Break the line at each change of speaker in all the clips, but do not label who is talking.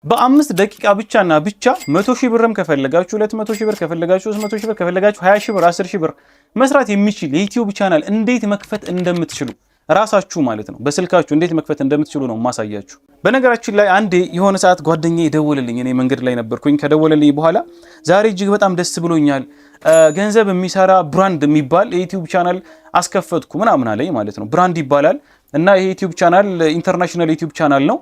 በ5 ደቂቃ ብቻና ብቻ 100,000 ብርም ከፈለጋችሁ፣ 200,000 ብር ከፈለጋችሁ፣ 300,000 ብር ከፈለጋችሁ፣ 20,000 ብር፣ 10,000 ብር መስራት የሚችል የ YouTube channel እንዴት መክፈት እንደምትችሉ፣ ራሳችሁ ማለት ነው፣ በስልካችሁ እንዴት መክፈት እንደምትችሉ ነው ማሳያችሁ። በነገራችን ላይ አንዴ የሆነ ሰዓት ጓደኛዬ ደወለልኝ። እኔ መንገድ ላይ ነበርኩኝ። ከደወለልኝ በኋላ ዛሬ እጅግ በጣም ደስ ብሎኛል፣ ገንዘብ የሚሰራ brand የሚባል የ YouTube channel አስከፈትኩ ምናምን አለኝ ማለት ነው። Brand ይባላል እና ይሄ YouTube channel international YouTube channel ነው።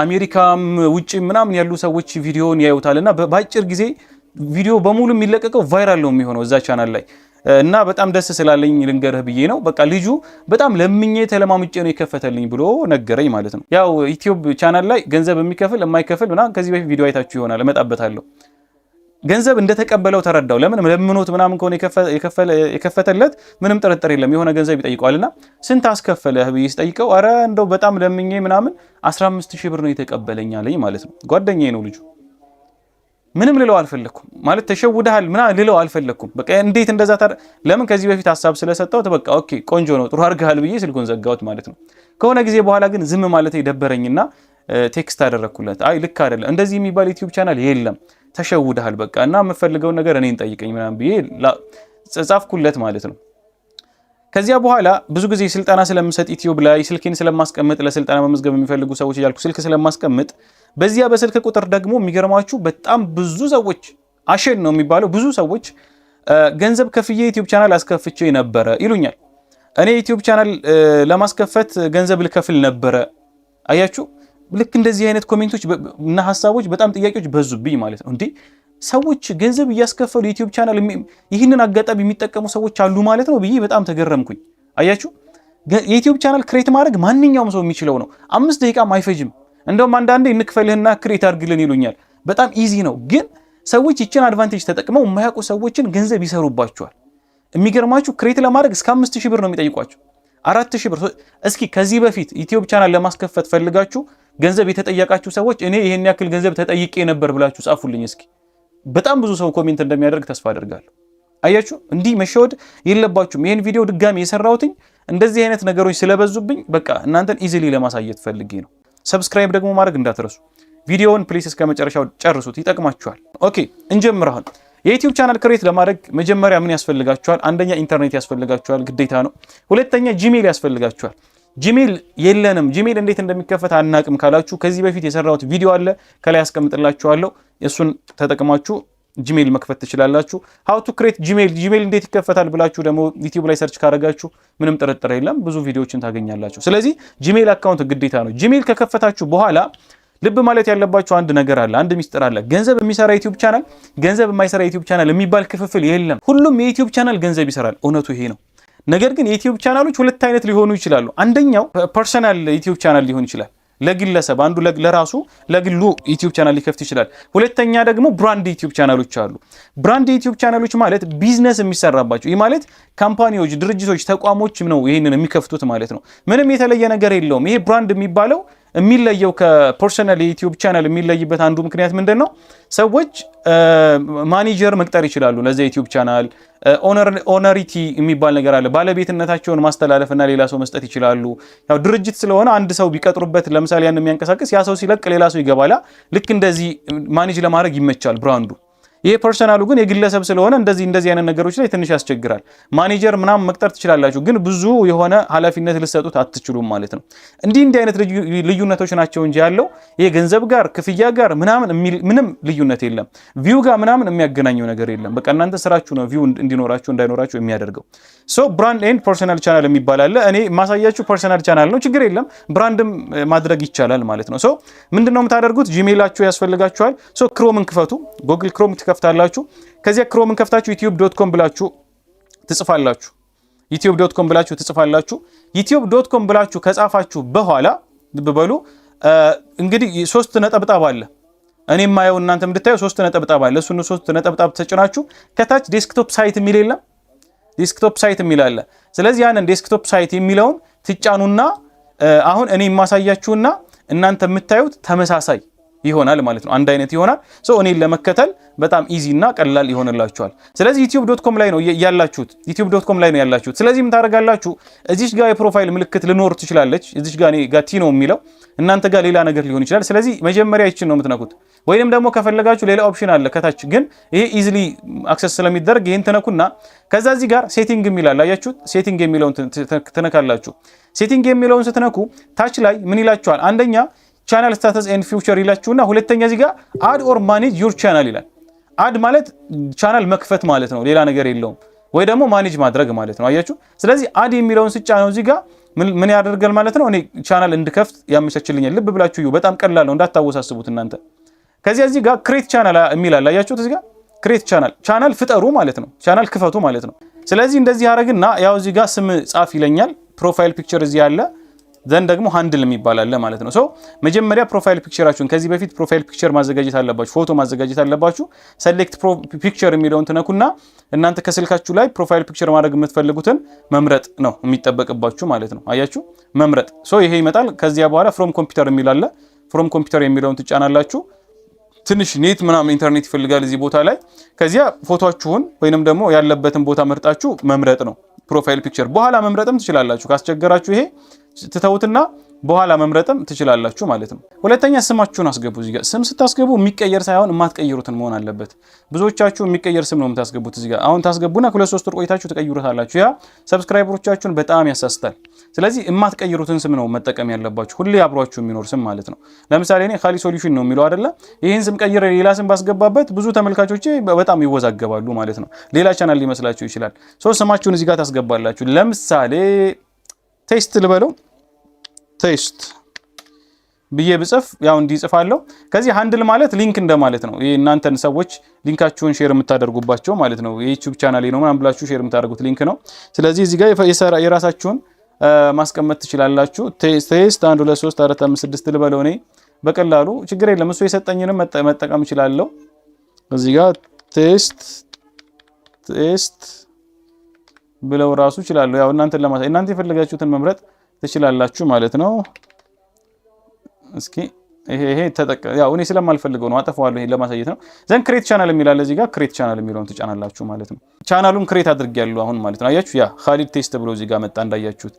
አሜሪካም ውጭ ምናምን ያሉ ሰዎች ቪዲዮን ያዩታል እና በአጭር ጊዜ ቪዲዮ በሙሉ የሚለቀቀው viral ነው የሚሆነው እዛ ቻናል ላይ እና በጣም ደስ ስላለኝ ልንገርህ ብዬ ነው። በቃ ልጁ በጣም ለምኜ ተለማምጬ ነው የከፈተልኝ ብሎ ነገረኝ ማለት ነው። ያው YouTube channel ላይ ገንዘብ የሚከፍል የማይከፍል ምናምን ከዚህ በፊት ቪዲዮ አይታችሁ ይሆናል፣ እመጣበታለሁ። ገንዘብ እንደተቀበለው ተረዳው። ለምን ለምኖት ምናምን ከሆነ የከፈተለት ምንም ጥርጥር የለም የሆነ ገንዘብ ይጠይቀዋልና ስንት አስከፈለህ ብዬ ስጠይቀው አረ እንደው በጣም ለምኜ ምናምን 15 ሺህ ብር ነው የተቀበለኝ አለኝ ማለት ነው። ጓደኛዬ ነው ልጁ። ምንም ልለው አልፈለግኩም። ማለት ተሸውደሃል ምናምን ልለው አልፈለግኩም። በቃ እንዴት እንደዛ፣ ለምን ከዚህ በፊት ሀሳብ ስለሰጠሁት በቃ okay ቆንጆ ነው፣ ጥሩ አድርገሃል ብዬ ስልኩን ዘጋሁት ማለት ነው። ከሆነ ጊዜ በኋላ ግን ዝም ማለት ደበረኝና text አደረግኩለት። አይ ልክ አይደለም፣ እንደዚህ የሚባል YouTube channel የለም፣ ተሸውደሃል በቃ እና የምፈልገውን ነገር እኔን ጠይቀኝ ምናምን ብዬ ጻፍኩለት ማለት ነው። ከዚያ በኋላ ብዙ ጊዜ ስልጠና ስለምሰጥ YouTube ላይ ስልኬን ስለማስቀምጥ፣ ለስልጠና መመዝገብ የሚፈልጉ ሰዎች እያልኩ ስልክ ስለማስቀምጥ፣ በዚያ በስልክ ቁጥር ደግሞ የሚገርማችሁ በጣም ብዙ ሰዎች፣ አሸን ነው የሚባለው፣ ብዙ ሰዎች ገንዘብ ከፍዬ YouTube channel አስከፍቼ ነበረ ይሉኛል። እኔ YouTube channel ለማስከፈት ገንዘብ ልከፍል ነበረ። አያችሁ፣ ልክ እንደዚህ አይነት comment ኦች እና ሀሳቦች፣ በጣም ጥያቄዎች በዙብኝ ማለት ነው። እንዴ፣ ሰዎች ገንዘብ እያስከፈሉ YouTube channel ይህንን አጋጣሚ የሚጠቀሙ ሰዎች አሉ ማለት ነው ብዬ በጣም ተገረምኩኝ። አያችሁ፣ የ YouTube channel create ማድረግ ማንኛውም ሰው የሚችለው ነው። 5 ደቂቃም አይፈጅም። እንደውም አንዳንዴ እንክፈልህና create አድርግልን ይሉኛል። በጣም easy ነው። ግን ሰዎች ይችን advantage ተጠቅመው የማያውቁ ሰዎችን ገንዘብ ይሰሩባቸዋል። የሚገርማችሁ create ለማድረግ እስከ 5,000 ብር ነው የሚጠይቋቸው። 4,000 ብር። እስኪ ከዚህ በፊት YouTube channel ለማስከፈት ፈልጋችሁ ገንዘብ የተጠየቃችሁ ሰዎች እኔ ይሄን ያክል ገንዘብ ተጠይቄ ነበር ብላችሁ ጻፉልኝ እስኪ። በጣም ብዙ ሰው comment እንደሚያደርግ ተስፋ አደርጋለሁ። አያችሁ፣ እንዲህ መሸወድ የለባችሁም። ይህን ቪዲዮ ድጋሚ የሰራሁትኝ እንደዚህ አይነት ነገሮች ስለበዙብኝ በቃ እናንተን easily ለማሳየት ፈልጌ ነው። Subscribe ደግሞ ማድረግ እንዳትረሱ። ቪዲዮውን please እስከ መጨረሻው ጨርሱት፣ ይጠቅማችኋል። Okay፣ እንጀምር አሁን። የ YouTube channel create ለማድረግ መጀመሪያ ምን ያስፈልጋችኋል? አንደኛ ኢንተርኔት ያስፈልጋችኋል፣ ግዴታ ነው። ሁለተኛ Gmail ያስፈልጋችኋል። Gmail የለንም፣ Gmail እንዴት እንደሚከፈት አናቅም ካላችሁ ከዚህ በፊት የሰራሁት ቪዲዮ አለ፣ ከላይ አስቀምጥላችኋለሁ። እሱን ተጠቅማችሁ Gmail መክፈት ትችላላችሁ። How to create Gmail፣ Gmail እንዴት ይከፈታል ብላችሁ ደግሞ YouTube ላይ search ካደረጋችሁ ምንም ጥርጥር የለም ብዙ ቪዲዮዎችን ታገኛላችሁ። ስለዚህ Gmail account ግዴታ ነው። Gmail ከከፈታችሁ በኋላ ልብ ማለት ያለባችሁ አንድ ነገር አለ፣ አንድ ሚስጥር አለ። ገንዘብ የሚሰራ YouTube channel፣ ገንዘብ የማይሰራ YouTube channel የሚባል ክፍፍል የለም። ሁሉም የ YouTube channel ገንዘብ ይሰራል። እውነቱ ይሄ ነው። ነገር ግን የ YouTube channel ኦች ሁለት አይነት ሊሆኑ ይችላሉ። አንደኛው personal YouTube channel ሊሆን ይችላል። ለግለሰብ አንዱ ለራሱ ለግሉ YouTube channel ሊከፍት ይችላል። ሁለተኛ ደግሞ brand YouTube channel ኦች አሉ። Brand YouTube channel ኦች ማለት ቢዝነስ የሚሰራባቸው፣ ይህ ማለት company ዎች፣ ድርጅቶች፣ ተቋሞች ነው ይህንን የሚከፍቱት ማለት ነው። ምንም የተለየ ነገር የለውም። ይሄ brand የሚባለው የሚለየው ከ personal የ YouTube channel የሚለይበት አንዱ ምክንያት ምንድን ነው? ሰዎች ማኔጀር መቅጠር ይችላሉ። ለዚ YouTube channel ownerity የሚባል ነገር አለ። ባለቤትነታቸውን ማስተላለፍና ሌላ ሰው መስጠት ይችላሉ። ያው ድርጅት ስለሆነ አንድ ሰው ቢቀጥሩበት ለምሳሌ ያን የሚያንቀሳቅስ፣ ያ ሰው ሲለቅ ሌላ ሰው ይገባላ። ልክ እንደዚህ manage ለማድረግ ይመቻል brand ኡ። ይሄ personal ኡ ግን የግለሰብ ስለሆነ እንደዚህ እንደዚህ አይነት ነገሮች ላይ ትንሽ ያስቸግራል። ማኔጀር ምናምን መቅጠር ትችላላችሁ፣ ግን ብዙ የሆነ ኃላፊነት ልትሰጡት አትችሉም ማለት ነው። እንዲህ እንዲህ አይነት ልዩነቶች ናቸው እንጂ ያለው ይሄ ገንዘብ ጋር፣ ክፍያ ጋር ምናምን ምንም ልዩነት የለም። View ጋር ምናምን የሚያገናኘው ነገር የለም። በቃ እናንተ ስራችሁ ነው view እንዲኖራችሁ እንዳይኖራችሁ የሚያደርገው። So brand and personal channel የሚባል አለ። እኔ ማሳያችሁ personal channel ነው፣ ችግር የለም። Brand ም ማድረግ ይቻላል ማለት ነው። So ምንድነው የምታደርጉት? Gmail ኣችሁ ያስፈልጋችኋል። So Chrome ን ክፈቱ። Google Chrome ትከፍታላችሁ። ከዚያ Chrome ን ከፍታችሁ YouTube.com ብላችሁ ትጽፋላችሁ። YouTube.com ብላችሁ ትጽፋላችሁ። YouTube.com ብላችሁ ከጻፋችሁ በኋላ ልብ በሉ እንግዲህ ሶስት ነጠብጣብ አለ። እኔ የማየው እናንተ እንድታዩ ሶስት ነጠብጣብ አለ። እሱን ሶስት ነጠብጣብ ተጭናችሁ ከታች desktop site የሚል የለም? Desktop site የሚል አለ። ስለዚህ ያንን desktop site የሚለውን ትጫኑና አሁን እኔ የማሳያችሁና እናንተ የምታዩት ተመሳሳይ ይሆናል ማለት ነው። አንድ አይነት ይሆናል። So እኔን ለመከተል በጣም easy እና ቀላል ይሆንላችኋል። ስለዚህ YouTube.com ላይ ነው ያላችሁት። YouTube.com ላይ ነው ያላችሁት። ስለዚህ ምን ታደርጋላችሁ? እዚች ጋር የ profile ምልክት ልኖር ትችላለች። እዚች ጋር እኔ ጋር T ነው የሚለው፣ እናንተ ጋር ሌላ ነገር ሊሆን ይችላል። ስለዚህ መጀመሪያ ይችን ነው የምትነኩት። ወይንም ደግሞ ከፈለጋችሁ ሌላ option አለ ከታች፣ ግን ይሄ easily access ስለሚደረግ ይሄን ትነኩና ከዛ እዚህ ጋር setting የሚል አለ፣ አያችሁት? Setting የሚለውን ትነካላችሁ። Setting የሚለውን ስትነኩ ታች ላይ ምን ይላችኋል? አንደኛ channel status and feature ይላችሁና ሁለተኛ እዚህ ጋር add or manage your channel ይላል። Add ማለት ቻናል መክፈት ማለት ነው፣ ሌላ ነገር የለውም። ወይ ደግሞ manage ማድረግ ማለት ነው። አያችሁ። ስለዚህ add የሚለውን ስጫነው እዚህ ጋር ምን ያደርጋል ማለት ነው? እኔ ቻናል እንድከፍት ያመቻችልኛል። ልብ ብላችሁ እዩ። በጣም ቀላል ነው፣ እንዳታወሳስቡት እናንተ። ከዚያ እዚህ ጋር create channel የሚል አለ። አያችሁት? እዚህ ጋር create channel፣ ቻናል ፍጠሩ ማለት ነው። ቻናል ክፈቱ ማለት ነው። ስለዚህ እንደዚህ ያደርግና ያው እዚህ ጋር ስም ጻፍ ይለኛል። Profile picture እዚህ አለ። Then ደግሞ handle የሚባል አለ ማለት ነው። So መጀመሪያ profile picture ኣችሁን፣ ከዚህ በፊት profile picture ማዘጋጀት አለባችሁ፣ ፎቶ ማዘጋጀት አለባችሁ። Select picture የሚለውን ትነኩና እናንተ ከስልካችሁ ላይ profile picture ማድረግ የምትፈልጉትን መምረጥ ነው የሚጠበቅባችሁ ማለት ነው። አያችሁ፣ መምረጥ። So ይሄ ይመጣል። ከዚያ በኋላ from computer የሚል አለ። From computer የሚለውን ትጫናላችሁ። ትንሽ net ምናምን ኢንተርኔት ይፈልጋል እዚህ ቦታ ላይ። ከዚያ ፎቶአችሁን ወይንም ደግሞ ያለበትን ቦታ መርጣችሁ መምረጥ ነው profile picture። በኋላ መምረጥም ትችላላችሁ። ካስቸገራችሁ ይሄ ትተውትና በኋላ መምረጥም ትችላላችሁ ማለት ነው። ሁለተኛ ስማችሁን አስገቡ። እዚህ ጋር ስም ስታስገቡ የሚቀየር ሳይሆን የማትቀይሩትን መሆን አለበት። ብዙዎቻችሁ የሚቀየር ስም ነው የምታስገቡት። እዚህ ጋር አሁን ታስገቡና 2-3 ወር ቆይታችሁ ትቀይሩታላችሁ። ያ subscriber ኦቻችሁን በጣም ያሳስታል። ስለዚህ የማትቀይሩትን ስም ነው መጠቀም ያለባችሁ፣ ሁሌ አብሯችሁ የሚኖር ስም ማለት ነው። ለምሳሌ እኔ ካሊ Solution ነው የሚለው አይደለ? ይህን ስም ቀይሬ ሌላ ስም ባስገባበት ብዙ ተመልካቾቼ በጣም ይወዛገባሉ ማለት ነው። ሌላ ቻናል ሊመስላቸው ይችላል። So ስማችሁን እዚህ ጋር ታስገባላችሁ። ለምሳሌ test ልበለው፣ test ብዬ ብጽፍ ያው እንዲህ ጽፋለሁ። ከዚህ handle ማለት link እንደማለት ነው። ይሄ እናንተን ሰዎች link ኣችሁን share የምታደርጉባቸው ማለት ነው። የ YouTube channel ነው ምናምን ብላችሁ share የምታደርጉት link ነው። ስለዚህ እዚህ ጋር የራሳችሁን ማስቀመጥ ትችላላችሁ። Test 1 2 3 4 5 6 ልበለው እኔ በቀላሉ፣ ችግር የለም። እሱ የሰጠኝንም መጠቀም እችላለሁ። እዚህ ጋር test test ብለው ራሱ እችላለሁ። ያው እናንተን ለማሳየት እናንተ የፈለጋችሁትን መምረጥ ትችላላችሁ ማለት ነው። እስኪ ይሄ ተጠቀ ያው እኔ ስለማልፈልገው ነው፣ አጠፋዋለሁ። ይሄ ለማሳየት ነው። Then create channel የሚል አለ፣ እዚህ ጋር create channel የሚለውን ትጫናላችሁ ማለት ነው። ቻናሉን create አድርጌያለሁ አሁን ማለት ነው። አያችሁ፣ ያ ካሊድ Test ብሎ እዚህ ጋር መጣ እንዳያችሁት።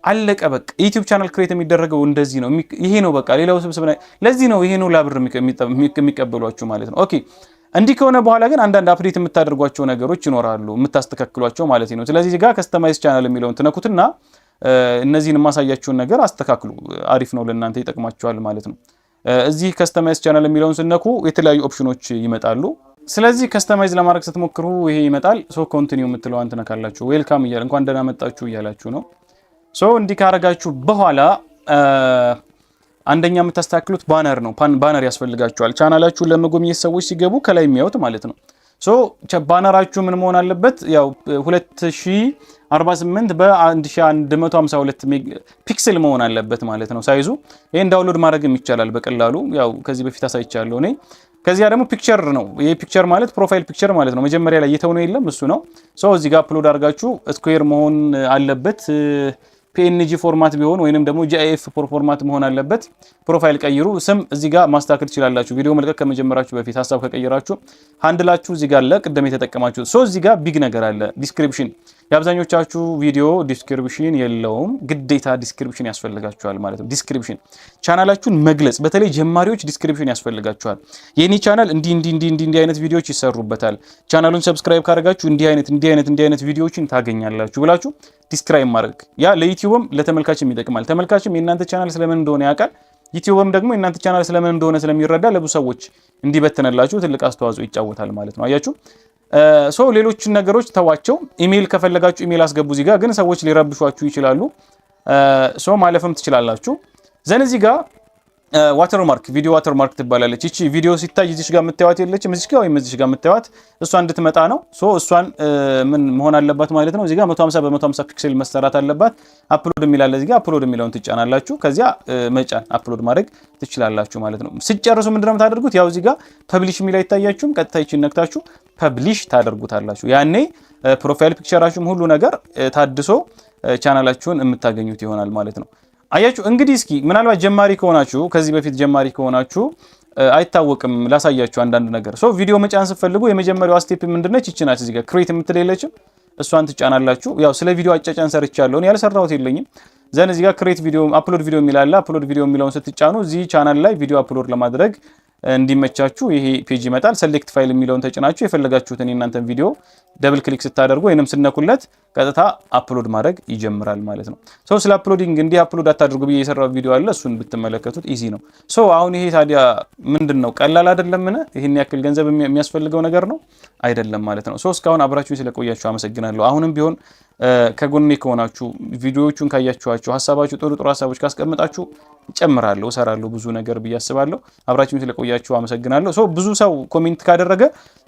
አለቀ በቃ። YouTube channel create የሚደረገው እንደዚህ ነው። ይሄ ነው በቃ። ሌላው ስብስብ ለዚህ ነው ይሄ ነው ላብር የሚቀበሏችሁ ማለት ነው። Okay፣ እንዲህ ከሆነ በኋላ ግን አንዳንድ update የምታደርጓቸው ነገሮች ይኖራሉ፣ የምታስተካክሏቸው ማለት ነው። ስለዚህ እዚህ ጋር customize channel የሚለውን ትነኩትና እነዚህን የማሳያችሁን ነገር አስተካክሉ። አሪፍ ነው፣ ለእናንተ ይጠቅማችኋል ማለት ነው። እዚህ customize channel የሚለውን ስትነኩ የተለያዩ ኦፕሽኖች ይመጣሉ። ስለዚህ customize ለማድረግ ስትሞክሩ ይሄ ይመጣል። So continue የምትለዋን ትነካላችሁ። Welcome እያለ እንኳን ደህና መጣችሁ እያላችሁ ነው። So እንዲህ ካረጋችሁ በኋላ አንደኛ የምታስተካክሉት banner ነው። Banner ያስፈልጋችኋል። ቻናላችሁን ለመጎብኘት ሰዎች ሲገቡ ከላይ የሚያዩት ማለት ነው። So banner ኣችሁ ምን መሆን አለበት? ያው 2048 በ1152 pixel መሆን አለበት ማለት ነው size ኡ። ይሄን download ማድረግም ይቻላል በቀላሉ፣ ያው ከዚህ በፊት አሳይቻለሁ እኔ። ከዚያ ደግሞ picture ነው። ይሄ picture ማለት profile picture ማለት ነው። መጀመሪያ ላይ የተውነው የለም፣ እሱ ነው። So እዚህ ጋር upload አድርጋችሁ square መሆን አለበት። PNG format ቢሆን ወይንም ደግሞ GIF format መሆን አለበት። Profile ቀይሩ። ስም እዚህ ጋር ማስተካከል ትችላላችሁ። ቪዲዮ መልቀቅ ከመጀመራችሁ በፊት ሀሳብ ከቀየራችሁ handle ኣችሁ እዚህ ጋር አለ፣ ቅድም የተጠቀማችሁ። So እዚህ ጋር big ነገር አለ፣ description። የአብዛኞቻችሁ ቪዲዮ description የለውም። ግዴታ description ያስፈልጋችኋል ማለት ነው። Description ቻናላችሁን መግለጽ፣ በተለይ ጀማሪዎች description ያስፈልጋችኋል። የኔ ቻናል እንዲህ እንዲህ እንዲህ እንዲህ እንዲህ አይነት ቪዲዮዎች ይሰሩበታል፣ ቻናሉን subscribe ካደረጋችሁ እንዲህ አይነት እንዲህ አይነት እንዲህ አይነት ቪዲዮዎችን ታገኛላችሁ ብላችሁ describe ማድረግ ያ ለ YouTube ም ለተመልካችም ይጠቅማል። ተመልካችም የእናንተ ቻናል ስለምን እንደሆነ ያውቃል። YouTube ም ደግሞ የእናንተ ቻናል ስለምን እንደሆነ ስለሚረዳ ለብዙ ሰዎች እንዲበትንላችሁ ትልቅ አስተዋጽኦ ይጫወታል ማለት ነው። አያችሁ። So ሌሎችን ነገሮች ተዋቸው። ኢሜይል ከፈለጋችሁ ኢሜይል አስገቡ። እዚህ ጋር ግን ሰዎች ሊረብሿችሁ ይችላሉ። So ማለፍም ትችላላችሁ። Then እዚህ ጋር watermark፣ video watermark ትባላለች። ይቺ ቪዲዮ ሲታይ እዚች ጋር የምታዩት የለችም፣ እዚች ጋር ወይም እዚች ጋር የምታዩት እሷ እንድትመጣ ነው። So እሷን ምን መሆን አለባት ማለት ነው። እዚህ ጋር 150 በ150 pixel መሰራት አለባት። Upload የሚል አለ፣ እዚህ ጋር upload የሚለውን ትጫናላችሁ። ከዚያ መጫን upload ማድረግ ትችላላችሁ ማለት ነው። ስትጨርሱ ምንድነው የምታደርጉት? ያው እዚህ ጋር publish የሚል አይታያችሁም? ቀጥታ ይቺን ነክታችሁ publish ታደርጉታላችሁ። ያኔ profile picture ኣችሁም ሁሉ ነገር ታድሶ ቻናላችሁን የምታገኙት ይሆናል ማለት ነው። አያችሁ እንግዲህ፣ እስኪ ምናልባት ጀማሪ ከሆናችሁ፣ ከዚህ በፊት ጀማሪ ከሆናችሁ አይታወቅም። ላሳያችሁ አንዳንድ ነገር። So ቪዲዮ መጫን ስትፈልጉ የመጀመሪያዋ step ምንድነች? ይቺ ናት። እዚህ ጋር create የምትል የለችም? እሷን ትጫናላችሁ። ያው ስለ ቪዲዮ አጫጫን ሰርቻለሁ፣ እኔ ያልሰራሁት የለኝም። Then እዚህ ጋር create video፣ upload video የሚል አለ። Upload video የሚለውን ስትጫኑ እዚህ ቻናል ላይ ቪዲዮ upload ለማድረግ እንዲመቻችሁ ይሄ page ይመጣል። Select file የሚለውን ተጭናችሁ የፈለጋችሁትን የእናንተን ቪዲዮ double click ስታደርጉ ወይንም ስትነኩለት ቀጥታ upload ማድረግ ይጀምራል ማለት ነው። So ስለ uploading እንዲህ upload አታድርጉ ብዬ የሰራው ቪዲዮ አለ። እሱን ብትመለከቱት easy ነው። So አሁን ይሄ ታዲያ ምንድን ነው? ቀላል አይደለምን? ይህን ያክል ገንዘብ የሚያስፈልገው ነገር ነው አይደለም ማለት ነው። So እስካሁን አብራችሁኝ ስለቆያችሁ አመሰግናለሁ። አሁንም ቢሆን ከጎኔ ከሆናችሁ፣ ቪዲዮዎቹን ካያችኋቸው፣ ሀሳባችሁ ጥሩ ጥሩ ሀሳቦች ካስቀምጣችሁ እጨምራለሁ፣ እሰራለሁ ብዙ ነገር ብዬ አስባለሁ። አብራችሁኝ ስለቆያችሁ አመሰግናለሁ። So ብዙ ሰው comment ካደረገ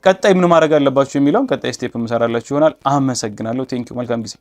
ቀጣይ ምን ማድረግ አለባችሁ የሚለውን ቀጣይ step የምሰራላችሁ ይሆናል። አመሰግናለሁ። Thank you። መልካም ጊዜ።